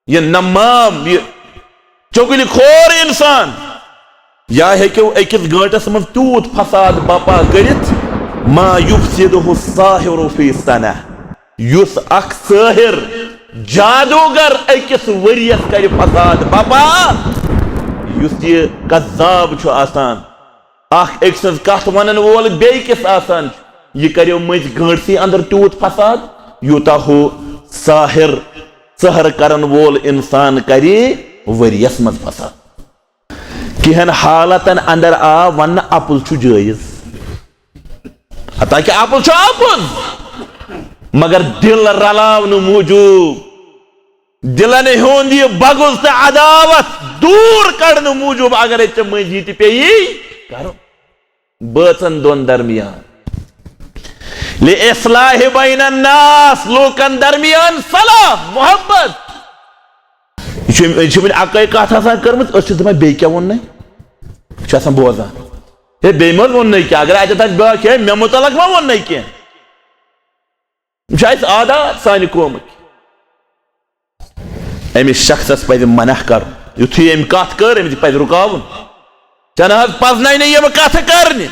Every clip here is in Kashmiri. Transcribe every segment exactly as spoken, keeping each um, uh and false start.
یہ نمام، یہ چغلہِ خور انسان، یا ہیٚکیو أکِس گٲنٹس منٛز تیوٗت فساد بپا کٔرِتھ، ما یفسدہ الساحر فی سنہ، یُس اکھ سٲحر، جادوگر أکِس ؤریَس کرِ فساد بپا، یُس یہِ کذاب چھُ آسان، اکھ أکۍ سٕنٛز کتھ ونن وول بیٚیہِ کِس آسان چھُ، یہِ کریو مٔنٛزۍ گٲنٹسٕے اندر تیوٗت فساد، یوٗتاہ ہُہ ساحر، سحر کرن وول انسان کرِ ؤریَس منٛز فساد۔ کینٛہن حالتن اندر آو وننہٕ اپُز چھُ جٲیز، حتیٰ کہ اپُز چھُ اپُز، مگر دل رلاونہٕ موٗجوٗب، دلن ہُنٛد یہِ بغض تہٕ عداوت دوٗر کڑنہٕ موٗجوٗب اگرے ژےٚ مٔنٛزۍ یہِ تہِ پیٚیی کرُن۔ بٲژن دۄن درمیان، لِاِصْلَاحِ بَيْنِ النَّاسِ، لوٗکن درمیان صلاح، محبت۔ یہِ چھُ، یہِ چھِ وۄنۍ اَکٲے کَتھ آسان کٔرمٕژ، أسۍ چھِ دَپان، "بیٚیہِ کیٛاہ ووٚن نَے؟" یہِ چھُ آسان بوزان، "ہے، بیٚیہِ ما ووٚن نَے کینٛہہ؟ اگر اَتٮ۪تھ آسہِ بیٛاکھ، ہے، مےٚ مُتعلق ما ووٚن نَے کینٛہہ؟" یِم چھِ اَسہِ عادات سانہِ قومٕکۍ۔ أمِس شخصس پزِ منع کرُن۔ یُتھُے أمۍ کتھ کٔر، أمِس پزِ رُکاوُن۔ ژےٚ نہ حظ پزنَے نہٕ یِم کتھٕ کرنہِ۔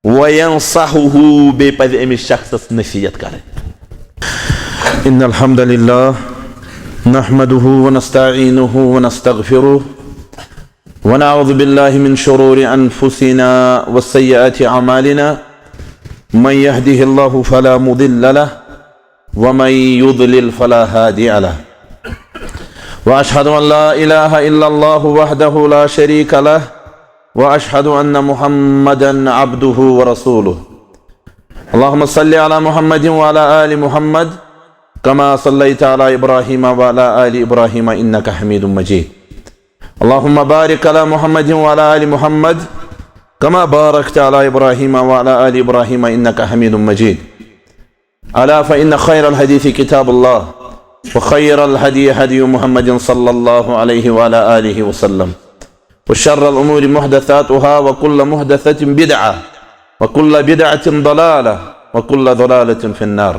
وَيَنصَحُهُ، بیٚیہِ پزِ أمِس شخصس نصیحت کرٕنۍ۔ إن الحمد لله نحمده ونستعينه ونستغفره ونعوذ بالله من شرور أنفسنا وسيئات أعمالنا. من يهده الله فلا مضل له ومن يضلل فلا هادي له. وأشهد أن لا إله إلا الله وحده لا شريك له. وأشهد أن محمدا عبده ورسوله. اللهم صل على محمد وعلى آل محمد كما صليت على إبراهيم وعلى آل إبراهيم إنك حميد مجيد. اللهم بارك على محمد وعلى آل محمد كما باركت على إبراهيم وعلى آل إبراهيم إنك حميد مجيد. ألا فإن خير الحديث كتاب الله، وخير الهدي هدي محمد صلى الله عليه وعلى آله وسلم، وشر الأمور محدثاتها، وكل محدثة بدعة، وكل بدعة ضلالة، وكل ضلالة في النار.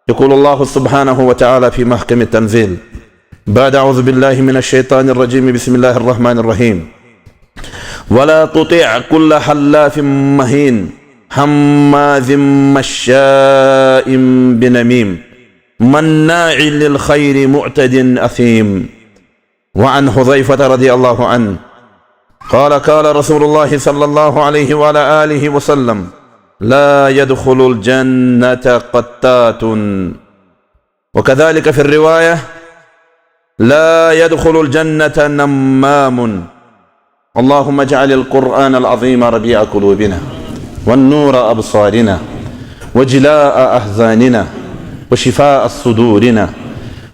يقول الله سبحانه وتعالى في محكم التنزيل بعد أعوذ بالله من الشيطان الرجيم، بسم الله الرحمن الرحيم. ولا تطع كل حلاف مهين، هماز مشاء بنميم، مناع للخير معتد أثيم. وعن حذيفة رضي الله عنه قال: قال رسول الله صلى الله عليه وعلى آله وسلم: لا يدخل الجنة قتات. وكذلك في الرواية: لا يدخل الجنة نمام. اللهم اجعل القرآن العظيم ربيع قلوبنا، والنور أبصارنا، وجلاء أحزاننا، وشفاء صدورنا،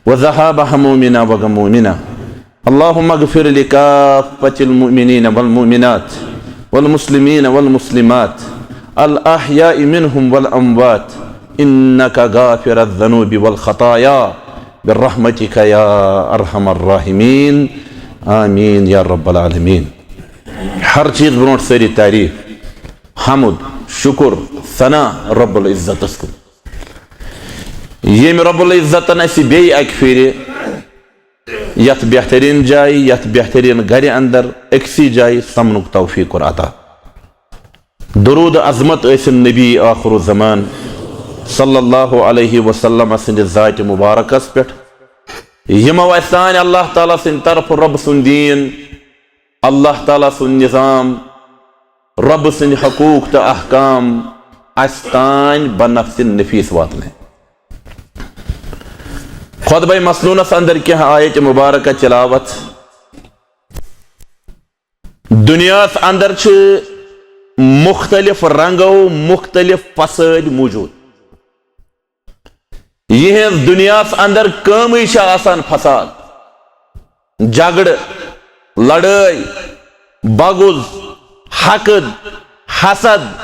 وذهاب همومنا وغمومنا. اللهم اغفر لكافة المؤمنين والمؤمنات والمسلمين والمسلمات الأحياء منهم والأموات إنك غافر الذنوب والخطايا برحمتك يا أرحم الراحمين. آمين يا رب العالمين. ہر چیز برونٹھ سٲری تعریف، حمد، شکر، ثنا رب العزتس کُن، ییٚمۍ رب العزتن اسہِ بیٚیہِ اکہِ پھِرِ یتھ بہترین جایہِ، یتھ بہترین گرِ اندر أکسٕے جایہِ سمنُک توفیق کوٚر عطا۔ درود عظمت ٲسِن نبی آخر الزمان صلی اللہ علیہ وسلم سٕنٛدِ ذاتِ مبارکس پٮ۪ٹھ، یِمو اسہِ سانہِ اللہ تعالیٰ سٕنٛدِ طرفہٕ رۄب سُنٛد دیٖن، اللہ تعالیٰ سُنٛد نظام، رۄب سٕنٛدِ حقوٗق تہٕ احکام اسہِ تانۍ بنفسِ نفیس واتنٲے۔ خطبہ مسنونس اندر کینٛہہ آیت مبارکہ تلاوت۔ دنیاہس اندر چھِ مختلف رنگو مختلف فسٲدۍ موجود۔ یِہنٛز دنیاہس اندر کٲمٕے چھِ آسان فساد، جھگڑٕ، لڑٲے، بغض، حقد، حسد،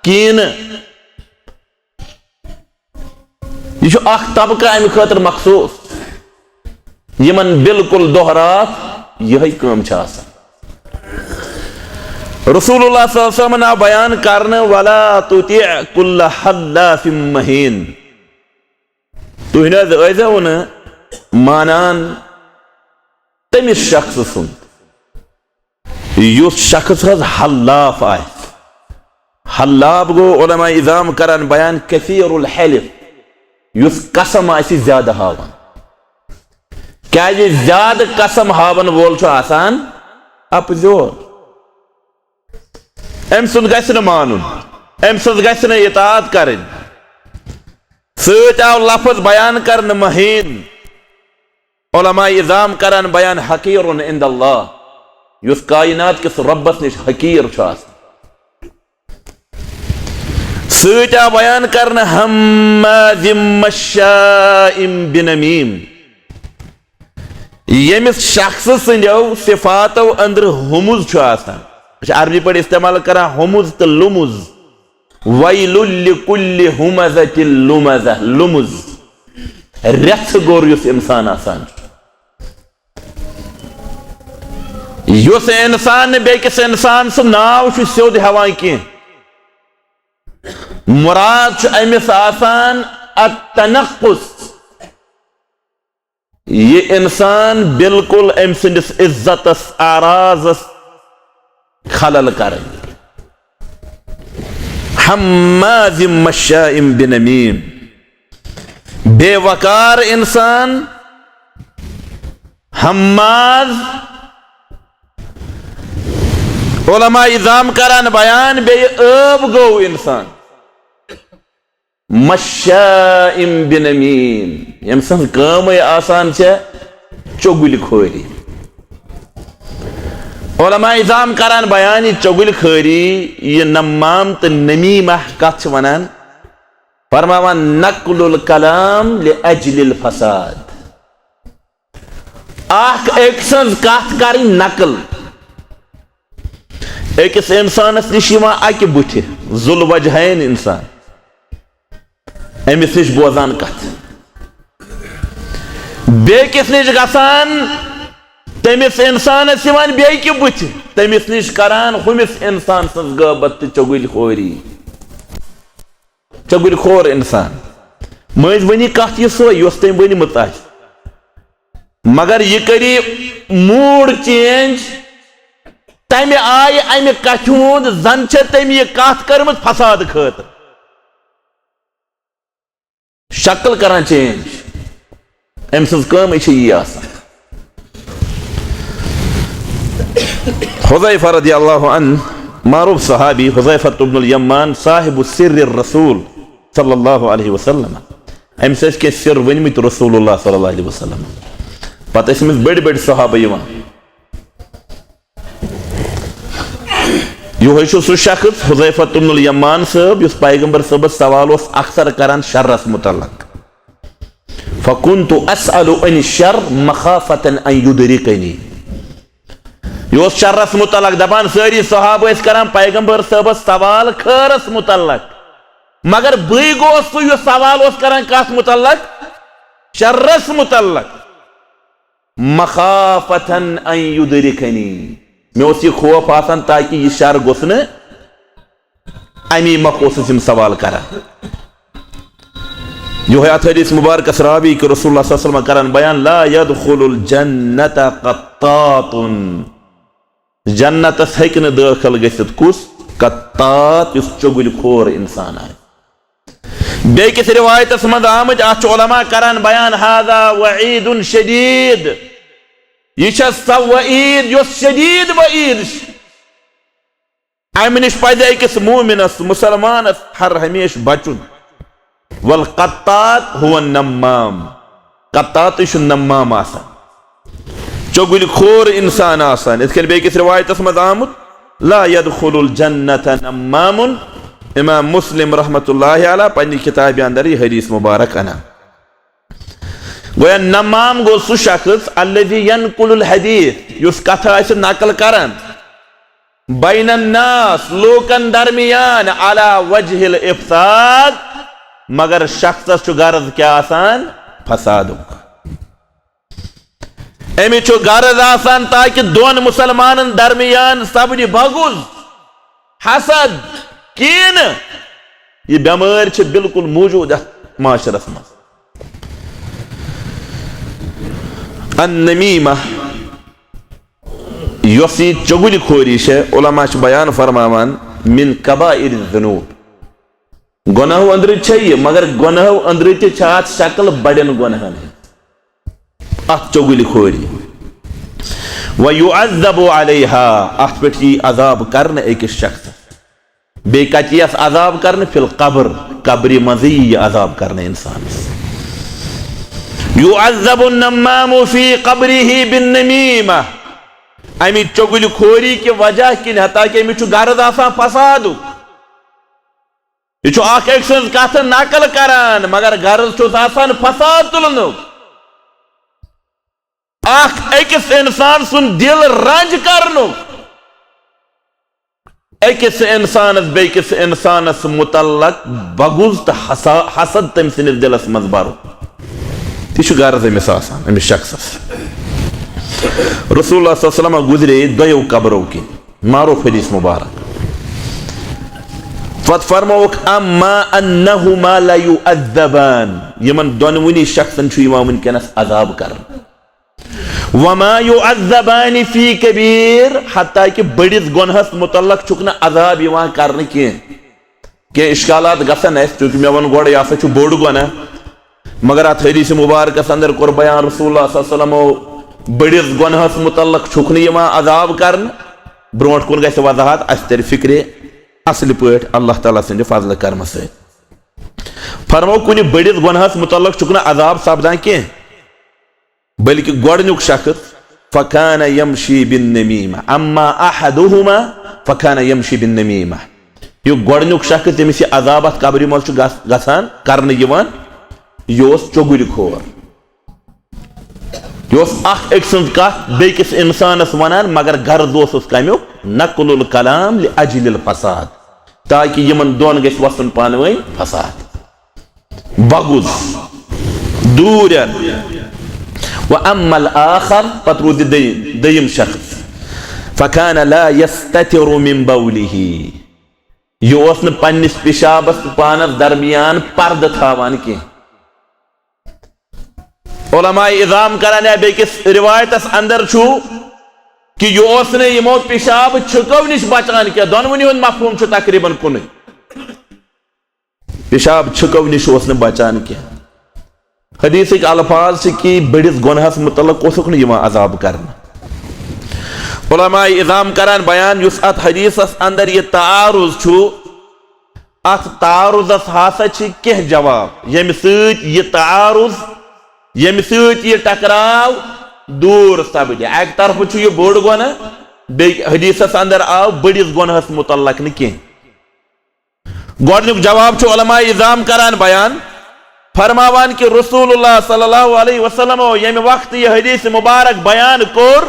کینہٕ۔ یہِ چھُ اکھ طبقہٕ امہِ خٲطرٕ مخصوص، یِمن بالکل دۄہ راتھ یِہے کٲم چھِ آسان۔ رسول اللہ صلی اللہ علیہ وسلمن آو بیان کرنہٕ، "ولا تطع کل حلاف مہین"۔ تُہۍ نہٕ حظ ٲسۍزیو نہٕ مانان تٔمِس شخصہٕ سُنٛد، یُس شخص حظ حلاف آسہِ۔ حلاف گوٚو علماء عظام کران بیان کثیر الحلف، یُس قسم آسہِ زیادٕ ہاوان۔ کیازِ زیادٕ قسم ہاوان وول چھُ آسان اپزور۔ أمۍ سُنٛد گژھِ نہٕ مانُن، أمۍ سٕنٛز گژھِ نہٕ اطاعت کرٕنۍ۔ سۭتۍ آو لفظ بیان کرنہٕ مہین۔ علماء عظام کران بیان حقیر عند اللہ، یُس کائنات کِس رۄبس نِش حقیر چھُ آسان۔ سۭتۍ آو بیان کرنہٕ ہماز مشاء بنمیم، ییٚمِس شخصہٕ سٕنٛدیو صفاتو أنٛدرٕ ہُمُز چھُ آسان۔ أسۍ چھِ عربی پٲٹھۍ استعمال کران ہُمُز تہٕ لُمُز۔ ویل لکل ہمزۃ لمزہ، لمز، رژھِ گوٚر یُس انسان آسان چھُ، یُس انسان نہٕ بیٚکِس انسان سُنٛد ناو چھُ سیوٚد ہٮ۪وان کینٛہہ۔ مراد چھُ أمِس آسان التنقص۔ یہِ انسان بالکل أمۍ سٕنٛدِس عزتس، اعراضس خلل کرٕنۍ۔ حماز مشاء بنمیم، بے وقار انسان، حماز۔ علماء عظام کران بیان، بیٚیہِ ٲب گوٚو انسان۔ مشاء بنمیم، ییٚمۍ سٕنٛز کٲمٕے آسان چھےٚ چُغلۍ خوری۔ علماء عظام کران بیان، یہِ چُغلۍ خوری، یہِ نمام تہٕ نمیمہ کتھ چھِ ونان؟ فرماوان، نقل الکلام لاجل الفساد۔ اکھ أکۍ سٕنٛز کتھ کرٕنۍ نقل۔ أکِس انسانس نِش یِوان اکہِ بُتھِ، ذو الوجہین انسان، أمِس نِش بوزان کتھ۔ بیٚکِس نِش گژھان، تٔمِس انسانس یِوان بیٚکہِ بُتھِ، تٔمِس نِش کران ہُمِس انسان سٕنٛز غٲبت تہٕ چُغلۍ خوری۔ چُغلۍ خور انسان۔ مٔنٛزۍ ؤنی کتھ یہِ سۄے، یۄس تٔمۍ ؤنمٕژ آسہِ۔ مگر یہِ کٔری mood change، تمہِ آیہِ امہِ کتھِ ہُنٛد زن چھےٚ تٔمۍ یہِ کتھ کٔرمٕژ فساد خٲطرٕ۔ شکل کران change۔ أمۍ سٕنٛز کٲمٕے چھِ یی آسان۔ حذیفہ رضی اللہ عنہ، معروف صحابی حذیفہ ابن الیمان، صاحب سر الرسول صلی اللہ علیہ وسلم، أمِس ٲسۍ کینٛہہ سر ؤنمٕتۍ رسول اللہ صلی اللہ علیہ وسلم۔ پتہٕ ٲسۍ أمِس بٔڑۍ بٔڑۍ صحابہ یِوان۔ یِہوٚے چھُ سُہ شخص حذیفہ ابن الیمان صٲب، یُس پیغمبر صٲبس سوال اوس اکثر کران شرس متعلق۔ فکنت اسأل عن الشر مخافة ان یدرکنی۔ یہِ اوس شرس متعلق دپان، سٲری صحابہٕ ٲسۍ کران پیغمبر صٲبس سوال خٲرس متعلق، مگر بٕے گوس سُہ یُس سوال اوس کران کتھ متعلق؟ شرس متعلق۔ مخافة ان یدرکنی، مےٚ اوس یہِ خوف آسان تاکہِ یہِ شر گوٚژھ نہٕ امی مۄکھ اوسُس یِم سوال کران۔ یِہوٚے اتھ حدیث مبارکس راوی کہِ رسول اللہ صلی اللہ علیہ وسلم کران بیان، لا یدخل الجنة قطات۔ جنتس ہیٚکہِ نہٕ دٲخل گٔژھِتھ کُس؟ قطات، یُس چُغلۍ خور انسان آسہِ۔ بیٚیہِ کِس روایتس منٛز آمٕتۍ، اتھ چھُ علماء کران بیان، هذا وعید شدید۔ یہِ چھےٚ سۄ وعید یۄس شدید وعید چھِ۔ امہِ نِش پزِ أکِس مومنس، مسلمانس ہر ہمیشہٕ بچُن۔ والقطات هو النمام۔ قطاتٕے چھُ نمام آسان، چُغلۍ خور انسان آسان۔ یِتھ کٔنۍ بیٚیہِ کِس روایتس منٛز آمُت، لا یدخل الجنة نمام۔ امام مسلم رحمۃ اللہ علیہ پننہِ کتابہِ اندر یہِ حدیث مبارک انان۔ گویا نمام گوٚو سُہ شخص الذی ینقل الحدیث، یُس کتھٕ آسہِ نقل کران، بین الناس، لوکن درمیان، علی وجہ الافساد، مگر شخصس چھُ غرض کیٛاہ آسان؟ فسادُک۔ أمِس چھُ غرض آسان تاکہِ دۄن مسلمانن درمیان سپدِ بغض، حسد، کینہٕ۔ یہِ بٮ۪مٲرۍ چھِ بالکل موجود اتھ معاشرس منٛز۔ النمیمہ، یۄس یہِ چُغلۍ خوری چھےٚ، علماء چھِ بیان فرماوان، من کبائر الذنوب، گۄناہو أنٛدرٕ چھےٚ یہِ، مگر گۄناہو أنٛدرٕ تہِ چھِ اَتھ شکل بڑٮ۪ن گۄناہن ہٕنٛز، اَتھ چُغلۍ خوری۔ ویعذب علیہا، اَتھ پٮ۪ٹھ یی عذاب کرنہٕ أکِس شخصس۔ بیٚیہِ کتہِ یِیَس عذاب کرنہٕ؟ فی القبر، قبرِ منٛزٕے یی یہِ عذاب کرنہٕ انسانس۔ یعذب النمام فی قبرہ بالنمیمہ۔ اَمہِ چُغلۍ خوری کہِ وجہ کِنۍ، حتیٰ کہ أمِس چھُ غرض آسان فسادُک، یہِ چھُ اکھ أکۍ سٕنٛز کتھ نقل کران، مگر غرض چھُس آسان فساد تُلنُک۔ اکھ أکِس انسان سُنٛد دل رنج کرنُک، أکِس انسانس بیٚکِس انسانس متعلق بغض تہٕ حسا-، حسد تٔمۍ سٕنٛدِس دلس منٛز برُن۔ تہِ چھُ غرض أمِس آسان، أمِس شخصس۔ رسول اللہ صلی اللہ علیہ وسلم گُزرے دۄیو قبرو کِنۍ، معروف حدیث مبارک۔ پتہٕ فرمووُکھ، اما انہما لیعذبان، یِمن دۄنوٕنی شخصن چھُ یِوان وٕنکیٚنس عذاب کرنہٕ۔ وما یعذبان فی کبیر، حتیٰ کہ بٔڑِس گۄنہس متعلق چھُکھ نہٕ عذاب یِوان کرنہٕ کینٛہہ۔ کینٛہہ اشکالات گژھن اَسہِ، چونکہ مےٚ ووٚن گۄڈٕ، یہِ ہسا چھُ بوٚڑ گۄناہ، مگر اتھ حدیث مبارکس اندر کوٚر بیان رسول اللہ صلی اللہ علیہ وسلمو، بٔڑِس گۄنہس متعلق چھُکھ نہٕ یِوان عذاب کرنہٕ۔ برونٛٹھ کُن گژھِ وضاحت، اَسہِ ترِ فکرِ اصل پٲٹھۍ اللہ تعالیٰ سٕنٛدِ فضلہٕ کرمہٕ سۭتۍ۔ فرمو، کُنہِ بٔڑِس گۄنہس متعلق چھُکھ نہٕ عذاب سپدان کینٛہہ، بلکہ گۄڈنیُک شخص، فکان یمشی بالنمیمہ، اما احدہما فکان یمشی بالنمیمہ۔ یہِ گۄڈنیُک شخص، ییٚمِس یہِ عذاب اتھ قبرِ منٛز چھُ گژھ-، گژھان، کرنہٕ یِوان، یہِ اوس چُغلۍ خور۔ یہِ اوس اکھ أکۍ سٕنٛز کتھ بیٚکِس انسانس ونان، مگر غرض اوسُس کمیُک؟ نقل الکلام لاجل الفساد، تاکہ یِمن دۄن گژھِ وسُن پانہٕ ؤنۍ فساد، بغض، دوٗر۔ و اما الآخر، پتہٕ روٗد یہِ دوٚیِم، دوٚیِم شخص، فکان لا یستتر من بولہ، یہِ اوس نہٕ پننِس پِشابس تہٕ پانس درمیان پردٕ تھاوان کینٛہہ۔ علماء عظام کران یا بیٚکِس روایتس اندر چھُ کہ یہِ اوس نہٕ یِمو پِشاب چھِکو نِش بچان کینٛہہ۔ دۄنوٕنی ہُنٛد مفہوم چھُ تقریباً کُنُے۔ پِشاب چھِکو نِش اوس نہٕ بچان کینٛہہ۔ حدیثٕکۍ الفاظ چھِ کہ بٔڑِس گۄنہس متعلق اوسُکھ نہٕ یِوان عذاب کرنہٕ۔ علماء عظام کران بیان، یُس اتھ حدیثس اندر یہِ تعارض چھُ، اتھ تعارضس ہسا چھِ کینٛہہ جواب، ییٚمہِ سۭتۍ یہِ تعارض، ییٚمہِ سۭتۍ یہِ ٹکراو دوٗر سپدِ۔ اکہِ طرفہٕ چھُ یہِ بوٚڑ گۄناہ، بیٚیہِ حدیثس اندر آو بٔڑِس گۄناہس متعلق نہٕ کینٛہہ۔ گۄڈنیُک جواب چھُ علماء عظام کران بیان، فرماوان کہ رسول اللہ صلی اللہ علیہ وسلم ییٚمہِ وقتہٕ یہِ حدیث مبارک بیان کوٚر،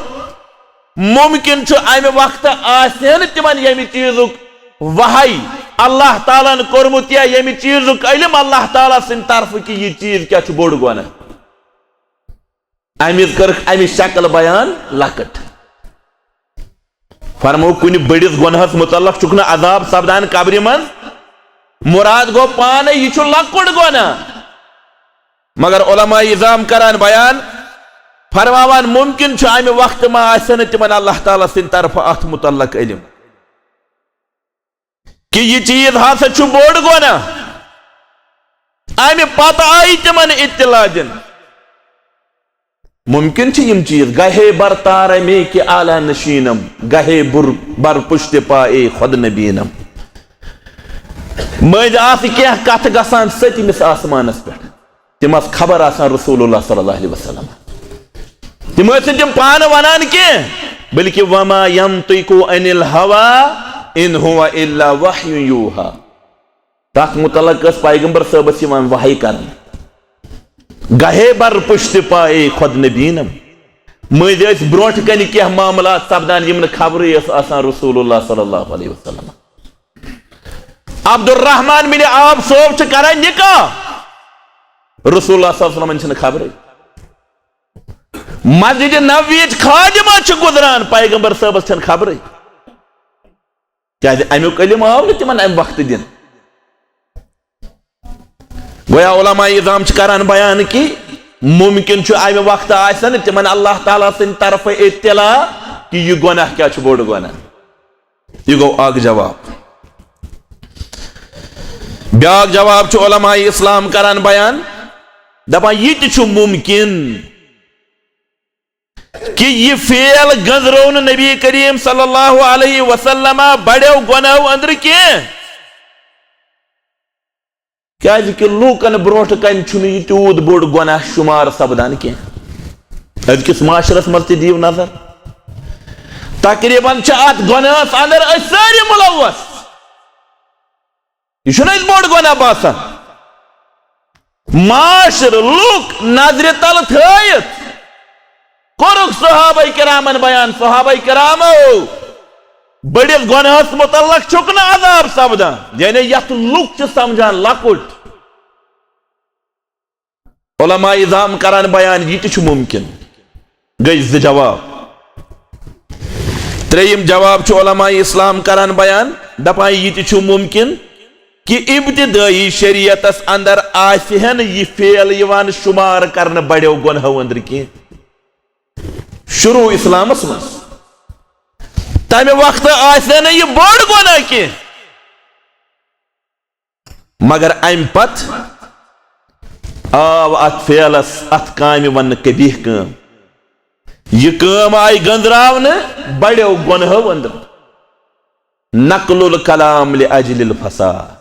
ممکن چھُ امہِ وقتہٕ آسہِ نہٕ تِمن ییٚمہِ چیٖزُک وحی اللہ تعالیٰ ہن کوٚرمُت یا ییٚمہِ چیٖزُک علم اللہ تعالیٰ سٕنٛدِ طرفہٕ کہ یہِ چیٖز کیٛاہ چھُ بوٚڑ گۄناہ۔ امہِ کٔرٕکھ امِچ شکل بیان لۄکٕٹ۔ فرمو، کُنہِ بٔڑِس گۄنہس متعلق چھُکھ نہٕ عذاب سپدان قبرِ منٛز۔ مراد گوٚو پانے، یہِ چھُ لۄکُٹ گۄناہ۔ مگر علماء عظام کران بیان، فرماوان، ممکن چھُ امہِ وقتہٕ ما آسہِ نہٕ تِمن اللہ تعالیٰ سٕنٛدِ طرفہٕ اتھ متعلق علم۔ کہ یہِ چیٖز ہسا چھُ بوٚڑ گۄناہ۔ امہِ پتہٕ آیہِ تِمن اطلاع دِنہٕ۔ ممکن چھِ یِم چیٖز، گہے بر تار میں کہ اعلیٰ نشینم، گہے بر، بر پشت پائے خود نبینم۔ مٔنٛزۍ آسہٕ کینٛہہ کتھٕ گژھان سٔتمِس آسمانس پٮ۪ٹھ۔ تِم ٲس خبر آسان رسول اللہ صلی اللہ علیہ وسلم۔ تِم ٲسۍ نہٕ تِم پانہٕ ونان کینٛہہ، بلکہِ وما ینطق عن الہوی ان ہو الا وحی یوحی۔ تتھ متعلق ٲس پیغمبر صٲبس یِوان وحی کرنہٕ۔ گہے بر پشت پائے خود نبینم۔ مٔنٛزۍ ٲسۍ برونٛٹھ کنہِ کینٛہہ معاملات سپدان، یِم نہٕ خبرٕے ٲس آسان رسول اللہ صلی اللہ علیہ وسلم۔ عبدالرحمان بن عوف صٲب چھِ کران نکاح، رسول اللہ صلی اللہ علیہ وسلمن چھنہٕ خبرٕے۔ مسجد نبویچ خادمہ چھِ گزران، پیغمبر صٲبس چھنہٕ خبرٕے۔ کیازِ امیُک علم آو نہٕ تِمن امہِ وقتہٕ دِنہٕ۔ گویا علماء عظام چھِ کران بیان کہ ممکن چھُ امہِ وقتہٕ آسن تِمن اللہ تعالیٰ سٕنٛدِ طرفہٕ اطلاع کہِ یہِ گۄناہ کیٛاہ چھُ، بوٚڑ گۄناہ۔ یہِ گوٚو اکھ جواب۔ بیٛاکھ جواب چھُ علماء اسلام کران بیان، دپان یہِ تہِ چھُ ممکن کہِ یہِ فعل گٔنزرو نہٕ نبی کریم صلی اللہ علیہ وسلم بڑیو گۄناہو أنٛدرٕ کینٛہہ، کیازِ کہِ لوٗکن برونٛٹھ کنہِ چھُنہٕ یہِ تیوٗت بوٚڑ گۄناہ شُمار سپدان کینٛہہ۔ أزکِس معاشرس منٛز تہِ دِیِو نظر، تقریباً چھِ اتھ گۄناہس اندر أسۍ سٲری مُلوث۔ یہِ چھُنہٕ اَسہِ بوٚڑ گۄناہ باسان؟ معاشرٕ، لُکھ نظرِ تل تھٲیِتھ کوٚرُکھ صحابہ کرامن بیان۔ صحابہ کرامو بٔڑِس گۄناہس متعلق چھُکھ نہٕ عذاب سپدان، یعنی یتھ لُکھ چھِ سمجھان لۄکُٹ۔ علماء عظام کران بیان، یہِ تہِ چھُ ممکن۔ گٔے زٕ جواب۔ ترٛیٚیِم جواب چھُ علماء اسلام کران بیان، دپان یہِ تہِ چھُ ممکن کہِ ابتدٲئی شریعتس اندر آسہِ ہن یہِ فعل یِوان شُمار کرنہٕ بڑیو گۄنہو أنٛدرٕ کینٛہہ۔ شروع اسلامس منٛز تمہِ وقتہٕ آسہِ ہا نہٕ یہِ بوٚڑ گۄناہ کینٛہہ۔ مگر امہِ پتہٕ آو اتھ فعلس، اتھ کامہِ وننہٕ قبیح کٲم۔ یہِ کٲم آیہِ گٔنزراونہٕ بڑیو گۄنہو أنٛدرٕ۔ نقل الکلام لأجل الفساد۔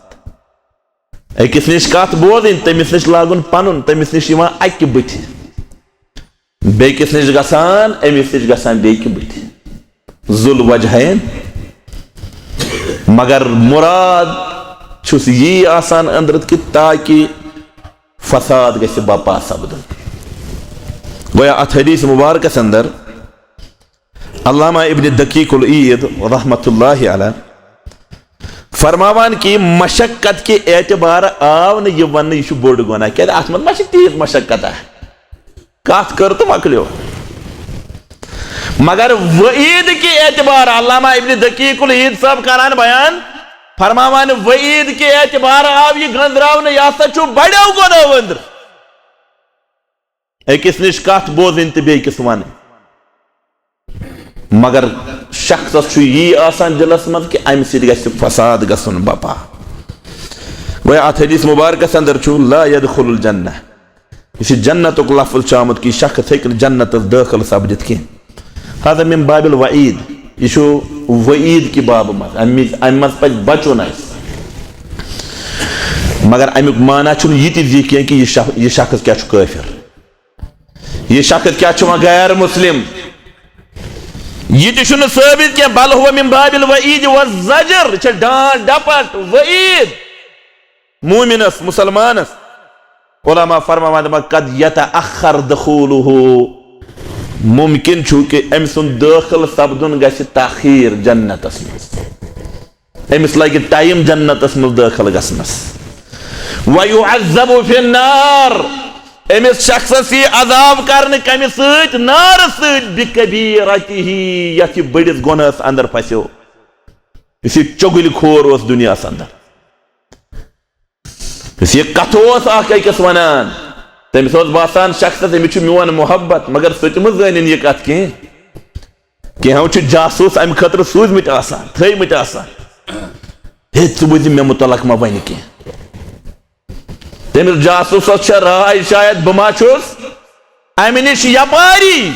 أکِس نِش کتھ بوزٕنۍ، تٔمِس نِش لاگُن پنُن، تٔمِس نِش یِوان اکہِ بٕتھِ۔ بیٚکِس نِش گژھان، أمِس نِش گژھان بیٚکہِ بٕتھِ۔ ذو الوجہین۔ مگر مراد چھُس یی آسان أنٛدرٕ کہِ تاکہِ فساد گژھِ بپا سپدُن۔ گویا اتھ حدیث مبارکس اندر علامہ ابن دقیق العید رحمت اللہ علیہ فرماوان کہِ مشقت کہِ اعتبار آو نہٕ یہِ وننہٕ یہِ چھُ بوٚڑ گۄناہ، کیازِ اتھ منٛز ما چھِ تیٖژ مشقت؟ کتھ کٔر تہٕ مۄکلیو۔ مگر وعید کہِ اعتبار، علامہ ابن دقیق العید صٲب کران بیان، فرماوان وعید کہِ اعتبار آو یہِ گٔنزراونہٕ، یہِ ہسا چھُ بڑیو گۄنہو أنٛدرٕ۔ أکِس نِش کتھ بوزٕنۍ تہٕ بیٚکِس ونٕنۍ۔ مگر شخصس چھُ یی آسان دِلس منٛز کہِ امہِ سۭتۍ گژھِ فساد گژھُن بپا۔ گویا اتھ حدیث مبارکس اندر چھُ لا یدخل الجنہ، یُس یہِ جنتُک لفظ چھُ آمُت کہِ یہِ شخص ہیٚکہِ نہٕ جنتس دٲخل سپدِتھ کینٛہہ۔ هذا من باب الوعید، یہِ چھُ وعید کہِ بابہٕ منٛز، امہِ وِزِ، امہِ منٛز پزِ بچُن اسہِ۔ مگر امیُک معنی چھُنہٕ یہِ تہِ زِ کینٛہہ کہِ یہِ شخ-، یہِ شخص کیٛاہ چھُ کٲفر۔ یہِ شخص کیٛاہ چھُ وۄنۍ غیر مسلم؟ یہِ تہِ چھُنہٕ ثٲبت کینٛہہ، بل هو من باب الوعید والزجر، یہِ چھےٚ ڈانٹ ڈپٹ، وعید مومنس، مسلمانس۔ علماء فرماوان دپان قد یتأخر دخولہ، ممکن چھُ کہِ أمۍ سُنٛد دٲخل سپدُن گژھِ تاخیر جنتس منٛز۔ أمِس لگہِ ٹائم جنتس منٛز دٲخل گژھنس۔ وَيُعَذَّبُ فِي النَّارِ، أمِس شخصس یی عذاب کرنہٕ کمہِ سۭتۍ؟ نارٕ سۭتۍ، بِكَبِيرَتِهِ، یتھ یہِ بٔڑِس گۄنہس اندر پھسیو، یُس یہِ چُغلۍ خور اوس دُنیاہس اندر۔ یُس یہِ کتھٕ اوس اکھ أکِس ونان، تٔمِس اوس باسان شخصس أمِس چھُ میون محبت، مگر سُہ تہِ مہ زٲنِن یہِ کتھ کینٛہہ۔ کینٛہہ چھِ جاسوٗس امہِ خٲطرٕ سوٗزمٕتۍ آسان، تھٲومٕتۍ آسان۔ ہے، ژٕ بوٗزِ مےٚ مُتعلق مہ ونہِ کینٛہہ۔ تٔمِس جاسوٗسس چھےٚ راے شاید بہٕ ما چھُس امہِ نِش یپاری۔